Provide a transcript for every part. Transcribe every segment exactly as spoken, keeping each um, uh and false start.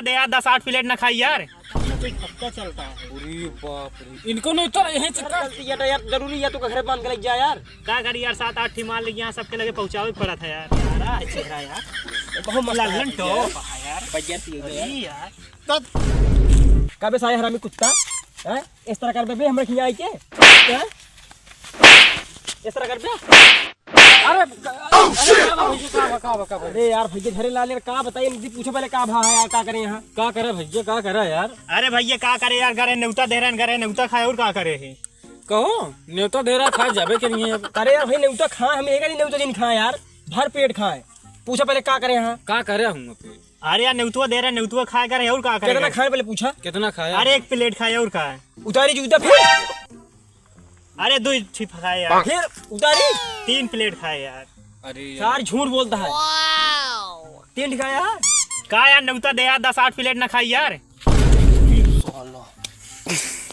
दे यार, दस आठ प्लेट ना खाई यार। अपना तो एक हफ्ता चलता है। अरे बाप रे, इनको नहीं उतर, यहीं से कर। गलती है तो यार, जरूरी है तो घर बांध के ले जा यार। का करी यार, सात आठ ठी माल लेके यहाँ सबके लगे पहुँचावे के पड़त है यार। प्यारा है चेहरा यार। बहुत मस्त लल्लन है टॉप यार। है यार। बढ़िया सी हो गया। अरे यार। कबे साले हरामी कुत्ता, हैं? इस तरह कर बे, हमरा खिया आई के? हैं? इस तरह कर बे? अरे, अरे, का बा भैया, का बा, का बा, का बा? अरे यार, भैया, झरे लाले, का बताई, इनसे पूछो पहले, का भा है यार, का करे यहाँ? का करे भैया, का करे यार? अरे भैया, का करे यार, घरे नेवता दे रहे हैं, घरे नेवता खाए, और का करे है? कहो, नेवता दे रहा, खाए जाबे के नहीं है अब। अरे यार, भाई, नेवता खाए, हम एक ही नेवता दिन खाए यार, भर पेट खाए। पूछो पहले, का करे यहाँ? का करे हूँ अब? अरे यार, नेवतुआ दे रहे, नेवतुआ खाए करे, और का करे? कितना खाए पहले पूछा? कितना खाया? अरे, एक प्लेट खाए, और का है? उतारी जूता फिर। अरे, दो ही खाए यार। फिर उतारी। तीन प्लेट खाए यार। अरे यार। सार झूठ बोलता है। तीन खाया है? का यार, नेवता दे यार, दस आठ प्लेट ना खाई यार। साला।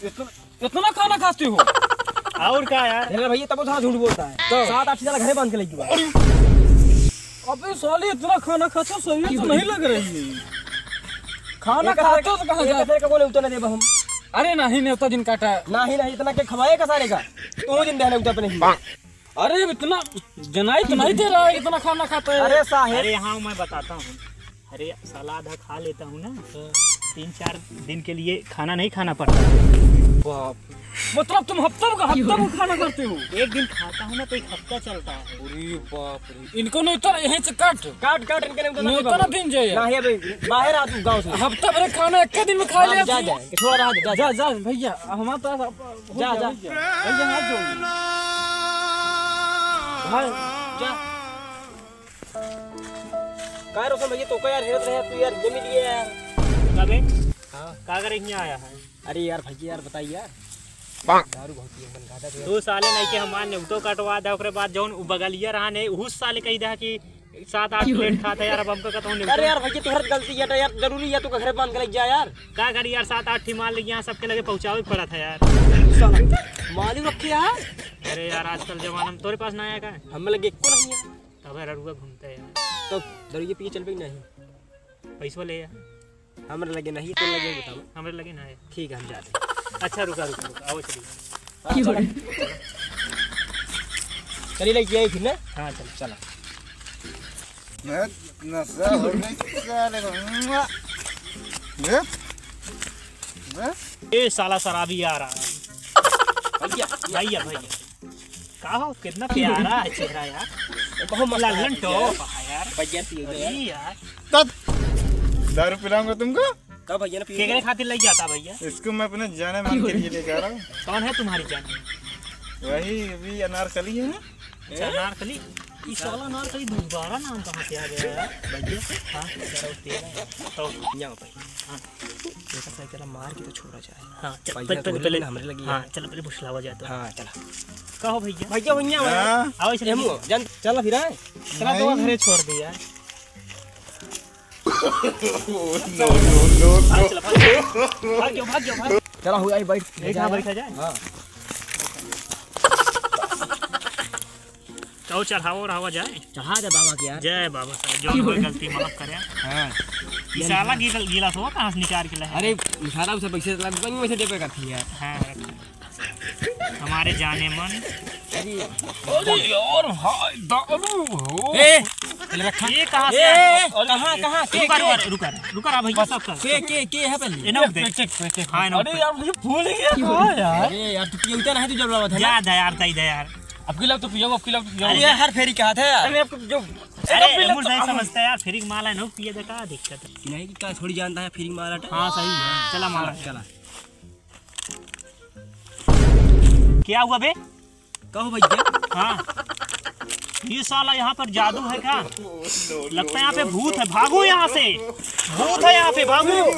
इतना, इतना खाना खाते हो? और का यार? अरे भैया, तब तो झूठ बोलता है। तो? सात आठ साल घरे बांध के लेके गया। अबे साले, इतना खाना खाते हो, सही तो नहीं लग रही है। खाना एक खाते हो तो कहाँ एक जा- एक का बोले, उतना देबा हम। अरे नहीं, नेवता दिन काटा है। नहीं, नहीं, इतना के खवाए का सारे का? तू दिन देने उतना नहीं। अरे, इतना जनाई तो नहीं दे रहा है, इतना खाना खाता है। अरे साहेब। अरे हाँ, मैं बताता हूँ। अरे, सलाद है, खा लेता हूँ ना, तो तीन चार दिन के लिए खाना नहीं खाना पड़ता। बाप। मतलब, तुम हफ्ता का, हफ्ता का खाना करते हो? एक दिन खाता हूँ ना, तो एक हफ्ता चलता है। अरे बाप रे, इनको नहीं उतर, यहीं से काट। काट, काट, इनके नहीं उतर, नहीं उतर, ना दिन जाए। नहीं, अबे, बाहर आ तू गाँव से। हफ्ता भर खाना एक दिन में खा हाँ, लिया जा, तू। जा, थोड़ा रहा दे, जा, जा, जा। जा, भैया, हमारे पास अब हो जा, गया, जा। हो गया। भैया, हाथ जोड़। भाई, जा। का रोशन भैया, तो का यार हेरत रहे तू यार, जमी लिए यार। कबे? हाँ। का करे हियाँ आया है? अरे यार भैया यार, बताइए यार। दारू बहुत पिए, मन गादा तो यार। तू साले नहीं के हमार नेवतो कटवा दे, ओकरे बाद जौन उ बगलिया रहा नहीं, उस साले कही दे कि सात आठ प्लेट खात है यार, अब हमको कहता हूँ नेवतो। अरे यार भैया, तोहरा गलती है यार, जरूरी है तो घर बांध के ले जा यार। का करी यार, सात आठ ठी माल लेके यहाँ सबके लगे पहुँचावे के पड़ा था यार। साला, माल ही रखे यार। अरे यार, आजकल जमाना में तोरे पास ना आया का? हम लगे एको नहीं है। तब ररुआ घूमते हैं। तो दरुआ पिए चलबे कि नहीं? पैसवा ले आ। हमरे लगे नहीं, तो लगे बताओ। हमरे लगे ना है। ठीक है, हम जाते हैं। अच्छा, रुका, रुका, रुका, आओ चलिए। की हो रहा है? चलिए, लेके आई फिर ना? हाँ, चल। चला। मैं नशा हो गई साले को। ये? ये? ये साला शराबी आ रहा है। भैया, भैया, भैया। का हो, कितना प्यारा है चेहरा यार। बहुत मस्त लल्लन है टॉप है यार। बढ़िया सी हो गया। अरे यार। तब दारू पिलाऊंगा तुमको। का भैया ना पिएगा? केकरे खातिर ले जाता भैया? इसको मैं अपने जाने मन के लिए ले जा रहा हूँ। कौन है तुम्हारी जाने? वही अभी अनारकली है ना। अच्छा, अनारकली? ये साला अनारकली दोबारा नाम कहाँ से आ गया यार? भैया, हाँ, जरा तेरा है। तो यहाँ पे। हाँ। एक साइकिल मार के तो छोड़ा जाए। हाँ, चल, पहले, पहले, पहले, पहले, हमरे लगी हाँ, है। चल, पहले फुसलावा जाए तो। हाँ, चला। का हो भैया? भैया, भैया, हाँ। आओ, इसलिए एमो, जान, चला फिर, आए। चला, तो नहीं। घरे छोड़ दे यार। हाँ, चला, भाग जाओ। भाग जाओ, भाग जाओ, भाग। चला, हो जाए, बैठ। एक हाँ, बैठा जाए। हाँ। तो चढ़ावा ओढ़ावा जाए। चढ़ा दे बाबा के यार। जय बाबा साहब, जो कोई गलती माफ करे। हाँ। ई साला गीला, गीला थोड़ा कहाँ से निकाल के लाए? अरे, साला उसे पैसे लग, वहीं वैसे देबे करती है। हाँ, रख। हमारे जाने मन। अरे, अरे यार भाई, दारू हो। ए, पहले रखा। ये कहाँ से ए, आया? ए, कहाँ, कहाँ, के, रुका, के? रुका, रुका, रुका, रुका, भैया, सब कर। के, के, के है पहले? ये ना उठे। पेटे, पेटे। हाँ, ये ना अरे उठे। यार, मुझे भूल गया, कहाँ यार? अरे यार, तू पियौता नहीं, तू जब लावा था ना। जा, जा यार, ताई, जा यार। अब की लाओ तो पियो, अब की लाओ तो पियो। अरे यार, हर फेरी कहा था यार। अरे, अब जो अरे, अब की लाओ मुझे तो नहीं अब समझता यार, फेरी माला है ना, पिए दे, का दिक्कत है? नहीं, का थोड़ी जानता है फेरी माला तो? हाँ, सही है। चला माला। चला। क्या हुआ बे? कहो भैया। हाँ। ये साला यहाँ पर जादू है क्या? लगता है यहाँ पे भूत है, भागो यहाँ से। भूत है यहाँ पे, भागो।